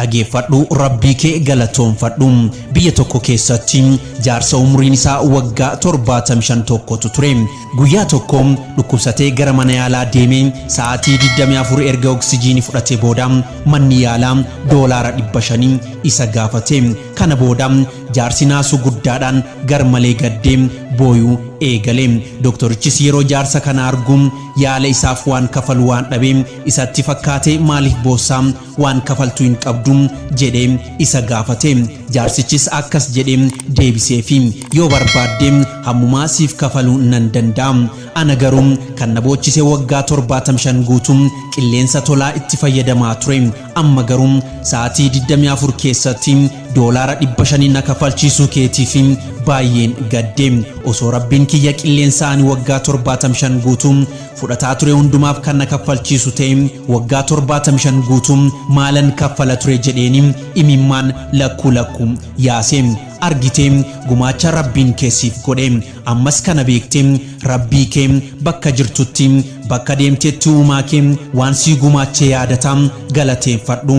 Dhageeffadhu, Rabbii kee galatoonfadhu. Biyya tokko keessatti jaarsa umriin isaa waggaa 75 tokkotu ture. Guyyaa tokko dhukkubsatee gara mana yaalaa deemee sa'aatii 24 erga oksijiinii fudhatee booda manni yaalaa doolaara 500 isa gaafate. Kana booda jaarsi naasuu guddaadhaan garmalee gaddee booyuu eegale. Doktorichis yeroo jaarsa kana argu yaala isaaf waan kafalu waan dhabe isatti fakkaate, "Maaliif boossaa? Waan kafaltu hin qabdu?" jedhee isa gaafate. Jaarsichis akkas jedhee deebiseefi: "Yoo barbaadde hammumaa siif kafaluu nan danda'a. Ana garuu kan na boochise waggaa 75 guutuu qilleensa tolaa itti fayyadamaa ture. Amma garuu sa'aatii 24 keessatti doolaara 500 na kafalchiisuu keetiif baay'een gadde. Osoo Rabbiin kiyya qilleensa ani waggaa 75 guutuu fudhataa ture hundumaaf kan na kaffalchiisu ta'e, waggaa 75 guutuu maalan kaffala ture?" jedheeni imimmaan lakkuu lakkuu yaase. Argitee, gumaacha Rabbiin keessiif godhe. Ammas kana beektee Rabbii kee bakka jirtutti, bakka deemtetti uumaa kee waan sii gumaachee yaadataa galateeffadhu.